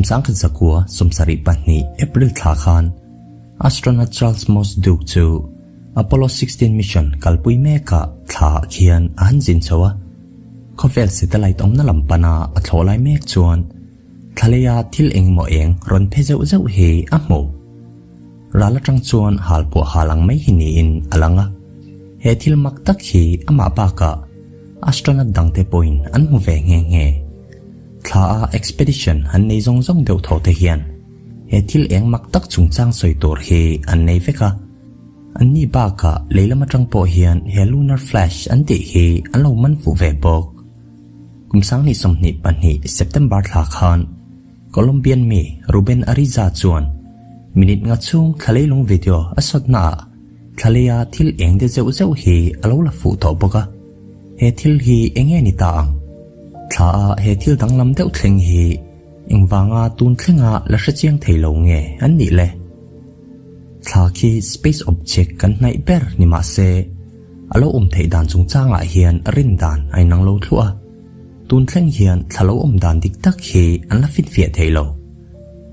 Kum 1972 April thla khan astronaut Charles Moss Duke chu Apollo 16 mission kalpui mekah thlaah khian a han zin chho a. Khawvel satellite awmna lam pana a thlawh lai mek chuan thlaleia thil engemaw eng rawn phe zeuh zeuh hi a hmu. Ral atang chuan hal pawh hal ang mai hi niin a lang a. He thil mak tak hi amah bakah astronaut dangte pawhin an hmu ve nghe nghe. Thla a expedition an nei zawng zawng deuh tho te hian he thil eng mak tak chungchang sawi tur hi an nei vek a. Anni bakah lei lam atang pawh hian he lunar flash an tih hi an lo man fuh ve bawk. Kum 2022 September thla khan Colombian mi Ruben Ariza chuan minute nga chhung thla leilung video a shot naah thla leia thil eng de zeuh zeuh hi a lo la fuh tawh bawk a. He thil hi eng nge ni ta ang? Thla a he thil danglam deuh thleng hi engvanga tun thlenga la hrechiang thei lo nge an nih le? Thla khi space object kan hnaih ber ni mah se, a lo awm theih dan chungchangah hian rin dan a inang lo thluah a. Tun thleng hian thla lo awm dan dik tak hi an la fitfiah thei lo.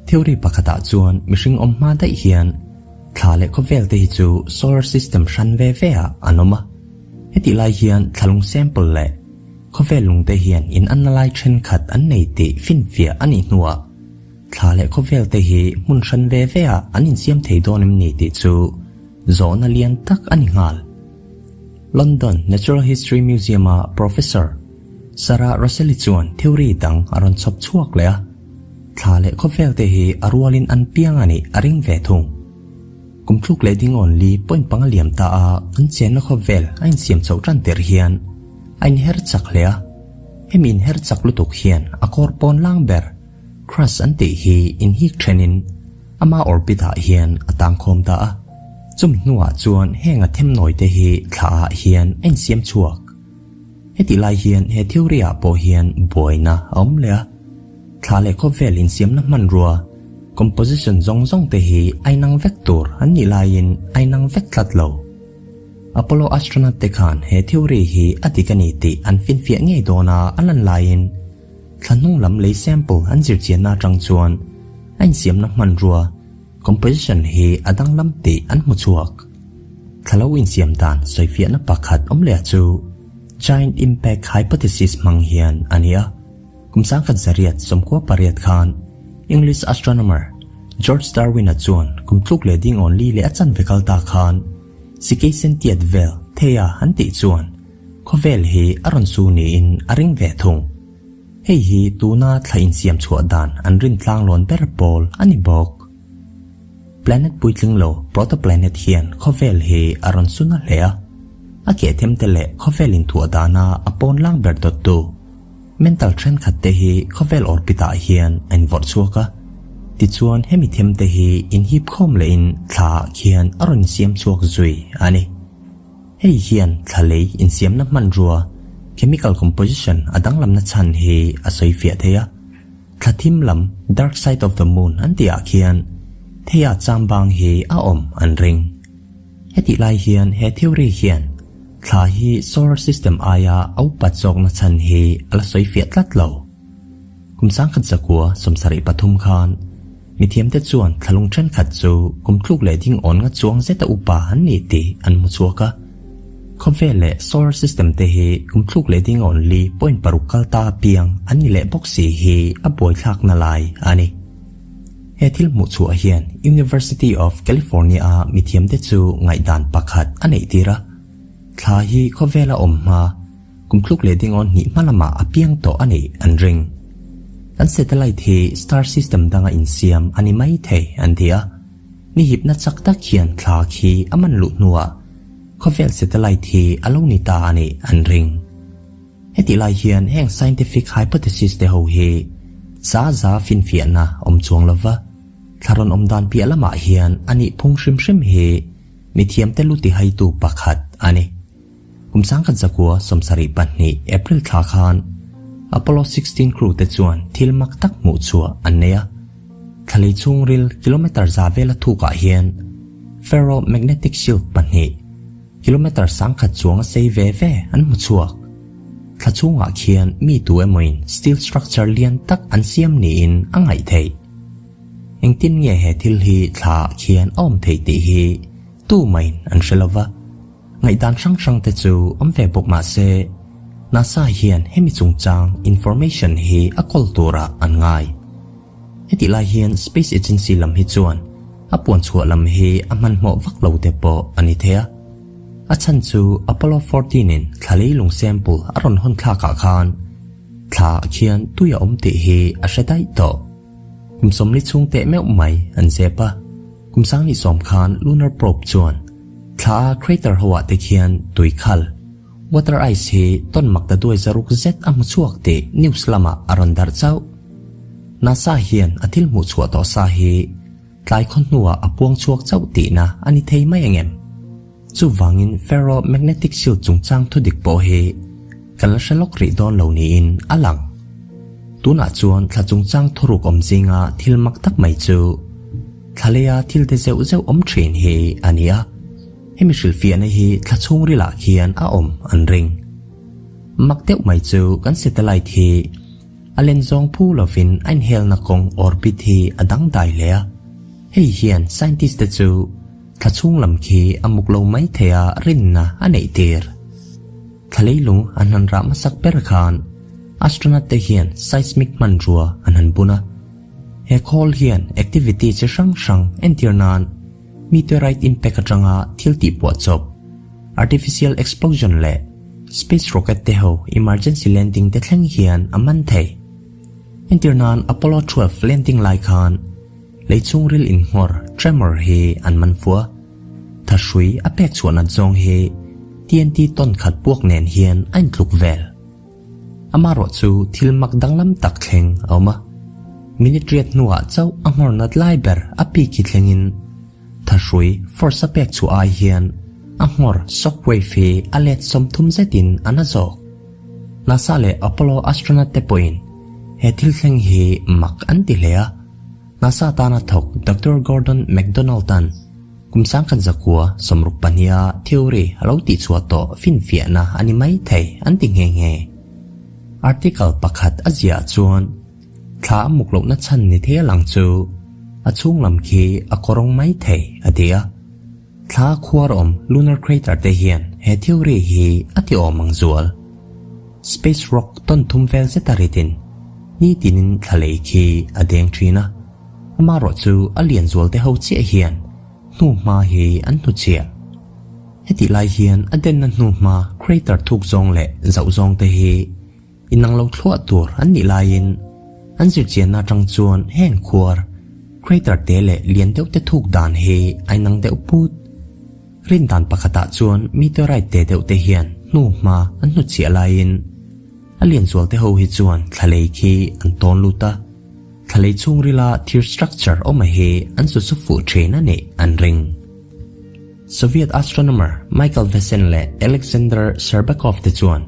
Theory pakhatah chuan mihring awm hma daih hian thla leh khawvel te hi chu solar system hran ve ve ah an awm a. Hetih lai hian thlalung sample leh khawvel lungte hian in anna lai thenkhat an nei tih finfiah a nih hnuah thla leh khawvel te hi hmun hran ve ve ah an insiam thei dawn em ni tih chu zawhna lian tak a ni nghal. London Natural History Museum-a Professor Sarah Roselli chuan theory dang a rawn chhawp chhuak leh a, thla leh khawvel te hi a rualin an piang a nih a ring ve thung. Kum thluk leh ding awn li point panga liam ta a an chenna khawvel a insiam chhoh tan tir hian a inher chak hle a, hemi inher chak lutuk hian a kawr pawn lang ber crust an tih hi inhik thenin ama orbit ah hian a tangkhawm ta a, chumi hnuah chuan heng a themnawi te hi thla ah hian a insiam chhuak. Hetih lai hian he theory ah pawh hian buaina a awm leh a, thla leh khawvel insiamna hmanrua, composition zawng zawng te hi a inang vek tur an nih laiin a inang vek tlat lo. Apollo astronaut te khan he theory hi a dik a ni tih an finfiah ngei dawn a a lan laiin thla hnung lam lei sample an zirchianna atang chuan a insiamna hmanrua, Composition hi a danglam tih an hmu chhuak. Thla lo insiam dan sawifiahna pakhat awm leh chu Giant Impact Hypothesis hmang hian a ni a. Kum 1918 khan English astronomer George Darwin-a chuan kum tluk leh ding awn li leh a chanve kal ta khan Sikei tiat vel Theia an tih chuan khawvel hi a rawn su niin a ring ve thung. Hei hi tuna thla insiam chhuah dan an rin tlanglawn ber pawl a ni bawk. Planet puitling lo protoplanet hian khawvel hi a rawn sun a hle a, a keh them te leh khawvel inthuah dana a pawn lang ber dawttu mental thenkhat te hi khawvel orbit ah hian a invawrh chhuak a, tichuan hemi them te hi inhip khawm lehin thla ah khian a rawn insiam chhuak zui a ni. Hei hian thla lei insiamna hmanrua, chemical composition, a danglamna chhan hi a sawi fiah thei a. Thla thim lam, dark side of the moon, an tih ah khian theia chambang hi a awm an ring. Hetih lai hian he theory hian thla hi solar system aia a upat zawkna chhan hi a la sawi fiah tlat lo. Kum 1973 khan Mithiamte chuan thlalung thenkhat chu kum tluk leh ding awn nga chuang zeta upa an ni tih an hmu chhuak a. Khawvel leh solar system te hi kum tluk leh ding awn li point paruk kal ta apiang an ni leh bawk si hi a buaithlakna lai a ni. He thil hmuh chhuah hian University of California-a mithiamte chu ngaihdan pakhat a neih tir a. Thla hi khawvela awm hma Kum tluk leh ding awn hnih hma lamah a piang tawh a nih an ring. Kan satellite hi star system danga insiam a ni mai thei an ti a. Ni hipna chak tak hian thla khi a man luh hnuah khawvel satellite hi a lo ni ta a nih an ring. Hetih lai hian heng scientific hypothesis te ho hi za za finfiahna awm chuang lova thla rawn awm dan piah lamah hian a nih phung hrim hrim hi mithiamte lu tihaitu pakhat a ni. Kum 1972 April thla khan Apollo 16 crew te chuan thil mak tak hmuh chhuah an nei a. Thlalei chhungril kilometer za vela thukah hian ferromagnetic shield pahnih, kilometer 1000 chuanga sei ve ve an hmu chhuak. Thla chhungah khian mi tu emawin steel structure lian tak an siam niin a ngaih theih. Engtin nge he thil hi thlaah khian a awm theih tih hi tu mahin an hre lova. Ngaihdan hrang hrang te chu awm ve bawk mah se, NASA hian hemi chungchang information hi a kawl turah an ngai. Hetih lai hian Space Agency lam hi chuan a puan chhuah lam hi a hmanhmawh vak lo te pawh a ni thei a. A chhan chu Apollo 14 in thla leilung sample a rawn hawn thlakah khan thla ah khian tui a awm tih hi a hre daih tawh. Kum 40 chhung teh meuh mai an zep a. Kum 2010 khan Lunar Probe chuan thla a crater ho ah te khian tui khal, water ice, hi tawn mak ta duai zaruk zet a hmu chhuak tih news lamah a rawn darh chauh. NASA hian a thil hmuh chhuah tawh sa hi tlai khaw hnuah a puang chhuak chauh tihna a ni thei mai ang em? Chuvangin ferromagnetic shield chungchang thudik pawh hi kan la hre lawk rih dawn lo niin a lang. Tunah chuan thla chungchang thuruk awm zinga thil mak tak mai chu thla leia thil te zeuh zeuh awm thin hi a ni a, hemi hrilhfiahna hi thla chhungrilah khian a awm an ring. Mak deuh mai chu kan satellite hi A len zawng phu lovin a inhelna kawng orbit hi a dangdai hle a, hei hian scientist te chu thla chhung lam khi a muk lo mai thei a rinna a neih tir. Thla leilung an han rah hmasak ber khan astronaut te hian seismic hmanrua an han bun a, he khawl hian activity chi hrang hrang entir nan meteorite impact atanga thil tihpuah chawp, artificial explosion leh Space rocket te ho emergency landing te thleng hian a man thei. Entir nan Apollo 12 landing lai khan lei chhungril inhmawr, tremor, hi an man fuh a. Thahrui a pek chhuah nat zawng hi TNT ton khat puak nen hian a intluk vel. Amaherawh chu thil mak danglam tak thleng a awm a. Minute riat hnuah chauh a nghawr nat lai ber a peak hi thlengin Thahrui force a pek chhuah ai hian a nghawr shock wave hi a let 30 zetin a na zawk. NASA leh Apollo astronaut te pawhin he thil thleng hi mak an ti hle a. NASA tana thawk Doctor Gordon MacDonald-a'n kum 1962 a theory a lo tihchhuah tawh finfiahna a ni mai thei an ti nghe nghe. Article pakhat a ziah chuan Thla a muk lohna chhan ni thei a lang chu a chhung lam khi a kawrawng mai thei, a ti a. Thla khuar awm lunar crater te hian he theory hi a ti awm ang zual. Space rock tawn thum vel zeta ritin nitinin thla lei khi a deng thin a, amaherawh chu a lian zual te ho chiah hian hnuhma hi an hnuchhiah. Hetih lai hian a denna hnuhma crater thuk zawng leh zauh zawng te hi Inang lo thluah tur an nih laiin an zirchianna atang chuan heng khuar, crater te leh lian deuh te thuk dan hi a inang deuh put. Rin dan pakhatah chuan meteorite te deuh te hian hnu hma an hnutchhiah laiin a lian zual te ho hi chuan thla lei khi an tawn lut a, thla lei chhungrila thir structure awm a hi an su su fuh thin a nih an ring. Soviet astronomer Michael Vesen leh Alexander Sherbakov te chuan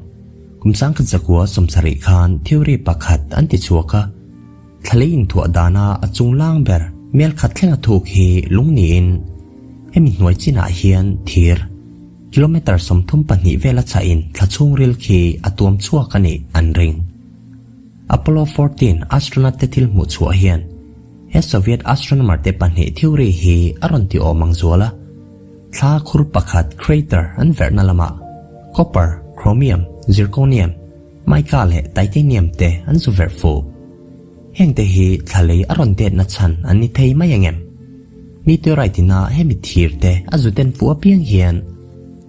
Kum 1970 khan theory pakhat an ti chhuak a, thlalei inthuah dana a chung lang ber mel khat thlenga thuk hi lung niin hemi hnuai chinah hian thir kilometre 32 vela chhahin thla chhungril khi a tuam chhuak a nih an ring. Apollo 14 astronaut te thil hmuh chhuah hian he Soviet astronomer te pahnih theory hi a rawn ti awm ang zual a. Thla khur pakhat crater an verhna lamah copper, chromium, zirconium, mica leh titanium te an zu verh fuh. Heng te hi thla lei a rawn detna chhan an ni thei mai ang em? Meteorite ina hemi thir te a zu den fuh apiang hian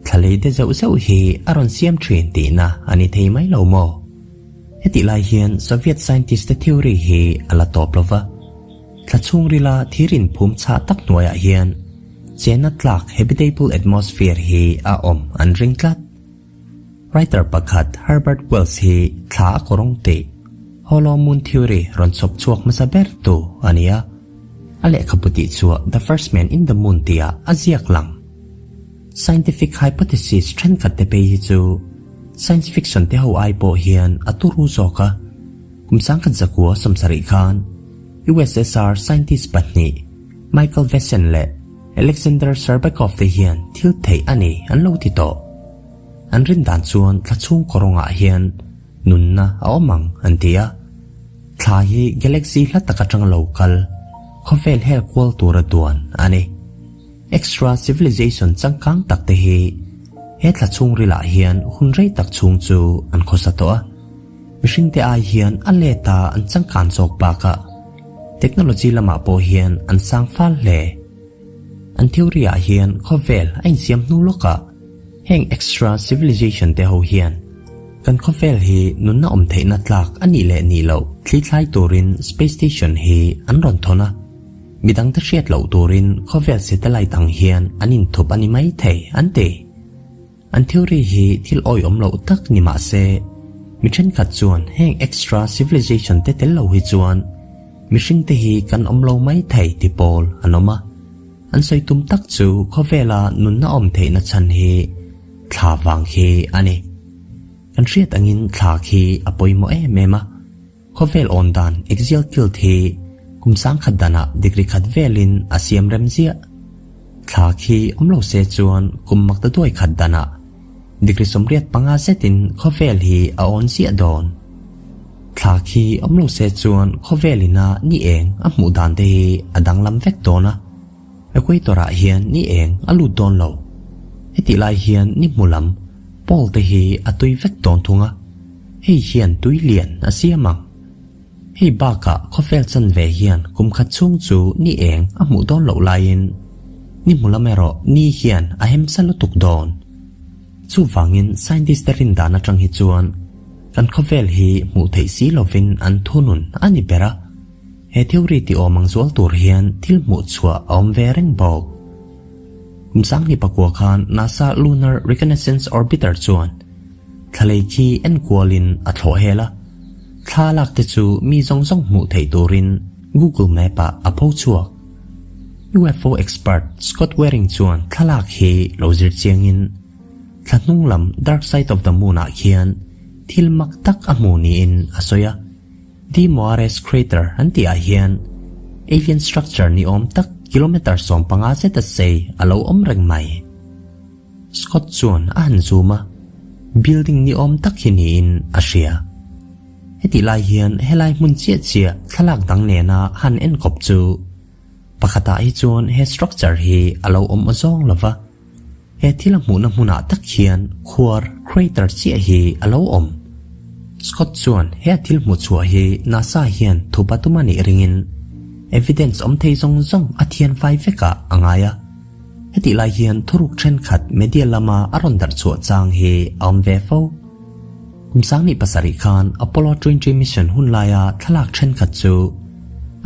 thla lei de zeuh zeuh hi a rawn siam thin tihna a ni thei mai lo maw? Hetih lai hian Soviet scientist te theory hi a la tawp lova. Thla chhungrila thir inphum chhah tak hnuaiah hian chenna tlak habitable atmosphere hi a awm an ring tlat. Writer pakhat Herbert Wells hi thla a kawrawng tih Hollow Moon Theory rawn chhawp chhuak hmasa ber tu a ni a, a lehkhabu tih chhuah The First Man in the Moon tihah a ziak lang. Scientific hypothesis thenkhat te phei hi chu science fiction te ho ai pawh hian a turu zawk a. Kum 1970 khan USSR scientist pahnih Michael Vesen leh Alexander Sherbakov te hian thil theih a ni an lo ti tawh. An rin dan chuan thla chhung kawrawngah hian. nunna a awm ang an ti a. Thla hi galaxy hla tak atanga lo kal, khawvel hel kual tura duan a ni. Extra civilization changkang tak te hi he thla chhungril ah hian hun rei tak chhung chu an khawsa tawh a. Mihring te ai hian a let a an changkan zawk bakah technology lamah pawh hian an sang fal hle. An theory ah hian khawvel a insiam hnu lawkah heng extra civilization te ho hian kan khawvel hi nunna awm theihna tlak a nih leh nih loh thlithlai turin space station hi an rawn thawn a. Midangte hriat loh turin khawvel satellite ang hian an inthup a ni mai thei an ti. An theory hi thil awihawm loh tak ni mah se, mi thenkhat chuan heng extra civilization te tel lo hi chuan mihring te hi kan awm lo mai thei ti pawl an awm a. An sawi tum tak chu khawvela nunna awm theihna chhan hi thla vang khi a ni. Kan hriat angin thla khi a pawimawh em em a. Khawvel awn dan axial tilt hi kum sangkhat danah degree khat velin a siam rem ziah. Thla khi awm lo se chuan kum makta duai khat danah degree 85 zetin khawvel hi a awn ziah dawn. Thla khi awm lo se chuan khawvel ina ni eng a hmuh dan te hi a danglam vek dawn a, equator ah hian ni eng a lut dawn lo. Hetih lai hian ni hmu lam pole te hi a tui vek dawn thung a. Hei hian tui lian a siam ang. Hei bakah khawvel chanve hian kum khat chhung chu ni eng a hmuh dawn loh laiin ni hmu lam erawh ni hian a hemsa lutuk dawn. Chuvangin scientist te rin dan atang hi chuan kan khawvel hi hmuh theih si lovin an thunun a ni ber a. He theory ti awm ang zual tur hian thil hmuh chhuah a awm ve reng bawk. Kum 2009 khan NASA Lunar Reconnaissance Orbiter chuan Thlalei khi enkualin a thlawh hel a, thla lak te chu mi zawng zawng hmuh theih turin Google Map ah a pho chhuak. UFO expert Scott Waring chuan thlalak hi lo zir chiangin thla hnung lam Dark Side of the Moon ah khian thil mak tak a hmu niin a sawi a. De Moares Crater an tih ah hian alien structure ni awm tak kilometre 15 zeta sei a lo awm reng mai. Scott chuan a han zoom a, building ni awm tak hi niin a hria. Hetih lai hian helai hmun chiah chiah thlalak dang nena han enkawp chu pakhatah hi chuan he structure hi a lo awm awzawng lo va, he thil a hmuhna hmunah tak hian khuar, crater, chiah hi a lo awm. Scott chuan he a thil hmuh chhuah hi NASA hian thupa tum a nih ringin evidence awm thei zawng zawng a thian fai vekah a ngai a. Hetih lai hian thuruk thenkhat media lama a rawn darh chhuah chang hi a awm ve fo. Kum 2007 khan Apollo 20 mission hun laia thlalak thenkhat chu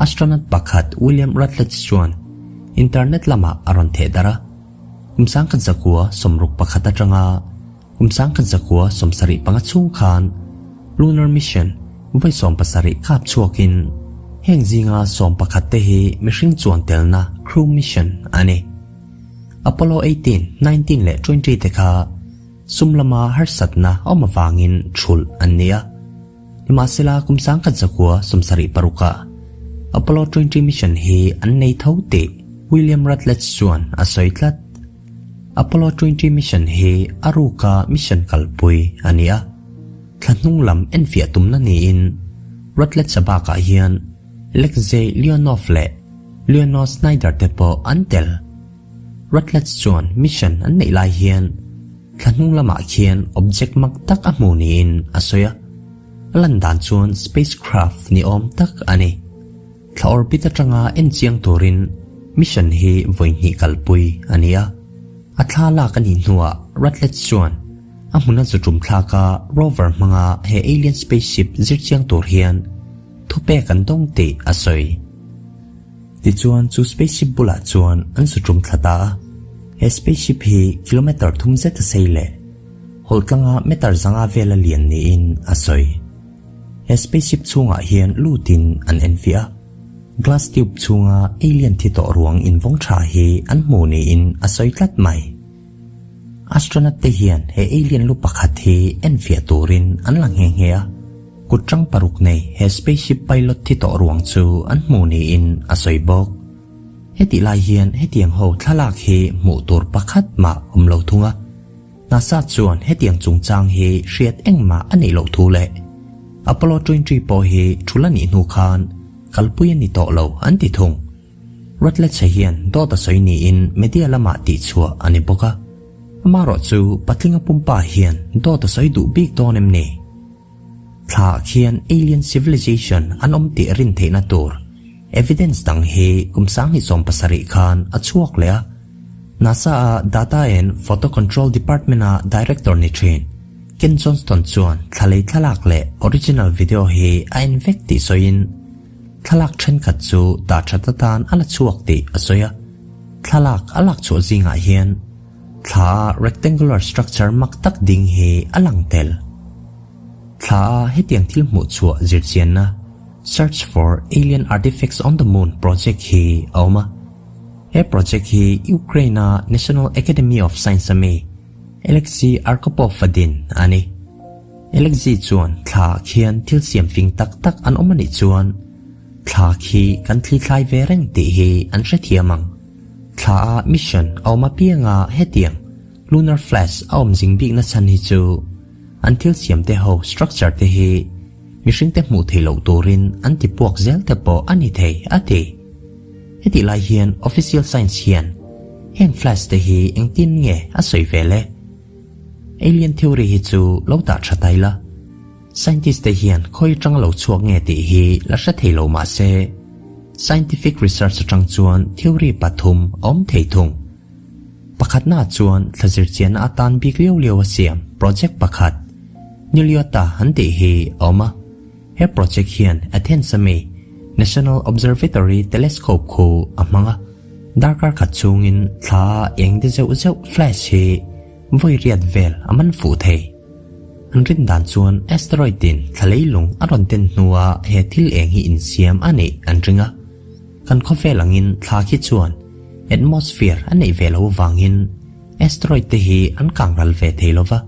astronaut pakhat William Rutledge chuan internet lamah a rawn theh darh a. Kum 1961 atanga kum 1975 chhung khan lunar mission vawi 17 kap chhuakin heng zinga 11 te hi mihring chuan telna crew mission a ni. Apollo 18, 19 leh 20 te kha sum lama harsatna awm avangin thulh an ni a. Nimahsela kum 1976 ah Apollo 20 mission hi an nei tho tih William Rutledge chuan a sawi tlat. Apollo 20 mission hi a ruka mission kalpui a ni a. Thla hnung lam enfiah tumna niin Rutledge-a bakah hian Alexei Leonov leh Leonor Snyder te pawh an tel. Rutledge chuan mission an neih lai hian thla hnung lamah khian object mak tak a hmu niin a sawi a. A lan dan chuan spacecraft ni awm tak a ni. Thla orbit atanga en chiang turin mission hi vawi hnih kalpui a ni a. A thla lak a nih hnuah Rutledge chuan a hmuna zu tum thlaka rover hmanga he alien spaceship zir chiang tur hian thupek an dawng tih a sawi. Tichuan chu spaceship bulah chuan an zu tum thla ta a. He spaceship hi kilometre thum zet a sei leh hawlhtlanga meter zanga vela lian niin a sawi. He spaceship chhungah hian lutin an enfiah a, glass tube chhunga alien thi tawh ruang invawng tha hi an hmu niin a sawi tlat mai. Astronaut te hian he alien lu pakhat hi enfiah turin an la nghe nghe a, kut tang paruk nei he spaceship pilot thi tawh ruang chu an hmu niin a sawi bawk. Hetih lai hian hetiang ho thlalak hi hmuh tur pakhat mah awm lo thung a. NASA chuan hetiang chungchang hi hriat engmah a neih loh thu leh. Apollo 23 pawh hi thul a nih hnu khan kalpui a ni tawh lo an ti thung. Rutledge hian dawt a sawi niin media lamah tihchhuah a ni bawk a. Amaherawhchu patlinga pumpa hian dawt a sawi duh bik dawn em ni? Thla ah khian alien civilization an awm tih rin theihna tur evidence dang hi kum 2017 khan a chhuak leh a. NASA a Data and Photo Control Department a director ni thin Ken Johnston chuan thlalei thlalak leh original video hi a en vek tih sawiin thlalak thenkhat chu dah that atan a la chhuak tih a sawi a. Thlalak a lak chhuah zingah hian Thla a rectangular structure mak tak ding hi a lang tel. Thla a hetiang thil hmuh chhuah zirchianna Search for Alien Artifacts on the Moon project hi a awm a. He project hi Ukraine a National Academy of Science ami Alexei Arkopov a din a ni. Alexei chuan thla ah khian thil siam fing tak tak an awm a nih chuan thla khi kan thlithlai ve reng tih hi an hrethiam ang. Thla a mission a awm apianga hetiang lunar flash a awm zing bikna chhan hi chu an thil siam te ho structure te hi mihring te hmuh theih loh turin an ti puak zel te pawh a ni thei a ti. Hetih lai hian official science hian heng flash te hi engtin nge a sawi ve le? Alien theory hi chu lo dah tha ta ila. Scientist te hian khawi atanga lo chhuak nge tih hi la hre thei lo mah se, scientific research atang chuan theory pathum a awm thei thung. Pakhatna chuan thla zirchianna atan bik liau liau a siam project pakhat, Nuliota an tih hi a awm a. He project hian Athens ami National Observatory Telescope khu a hmang a, darkar khat chhungin thla a eng de zeuh zeuh flash hi vawi riat vel a man fuh thei. An rin dan chuan asteroid in thla leilung a rawn den hnua he thil eng hi insiam a neih an ring a. Kan khawvel angin thla khi chuan atmosphere a neih ve loh vangin asteroid te hi an kang ral ve thei lo va.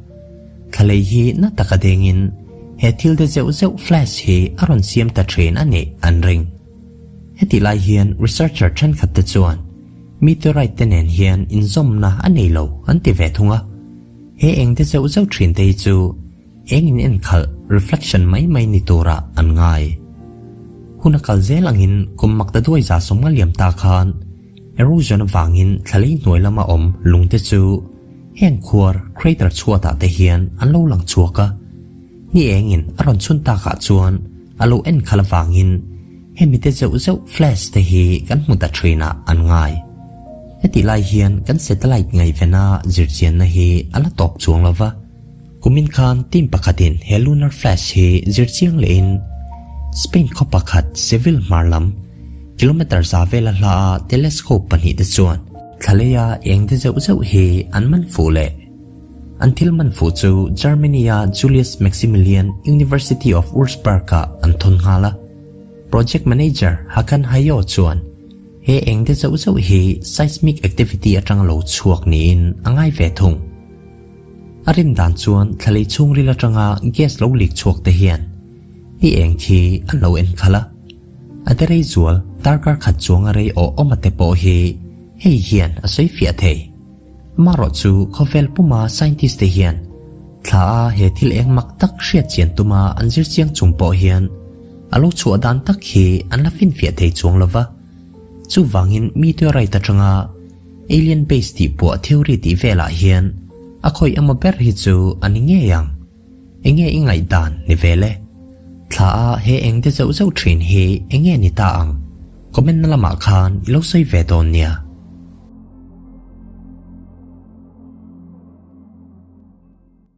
Thla lei hi na taka dengin he thil de zeuh zeuh flash hi a rawn siam ta thin a nih an ring. Hetih lai hian researcher thenkhat te chuan meteorite te nen hian inzawmna a nei lo an ti ve thung a. He eng te zeuh zeuh thin te hi chu eng in enkhalh, reflection, mai mai ni turah an ngai. Hun a kal zel angin kum mak ta duai za sawm nga liam ta khan erosion avangin thlalei hnuai lama awm lung te chu heng khuar, crater, chhuatah te hian an lo lang chhuak a. Ni engin a rawn chhun takah chuan a lo enkhalh avangin hemi te zeuh zeuh flash te hi kan hmu ta thinah an ngai. Hetih lai hian kan satellite ngaihvena zirchianna hi a la tawp chuang lo va. Kumin khan team pakhatin he lunar flash hi zirchiang lehin Spain khaw pakhat Seville hmar lam kilometre za vela hla a telescope pahnihte chuan thlaleia eng de zeuh zeuh hi an man fuh leh. An thil man fuh chu Germany-a Julius Maximilian University of Wurzburg-ah an thawn nghal a. Project manager Hakan Hayo chuan He eng te zauh zauh hi seismic activity atanga lo chhuak niin a ngai ve thung. A rin dan chuan thlalei chhungril atanga gas lo leak chhuak te hian ni eng khi an lo en khalh a. A te rei zual darkar khat chuang a rei awh awm a te pawh hi hei hian a sawi fiah thei. Amaherawh chu khawvel puma scientist te hian thla a he thil eng mak tak hriat chian tuma an zir chiang chung pawh hian a lo chhuah dan tak hi an la finfiah thei chuang lo va. Chuvangin meteorite atanga alien base tih puah theory tih velah hian a khawih emaw ber hi chu a ni ngei ang. Enge i ngaihdan ni ve le? Thla a he eng te zeuh zeuh thin hi enge ni ta ang? Comment na lamah khan i lo sawi ve dawn nia.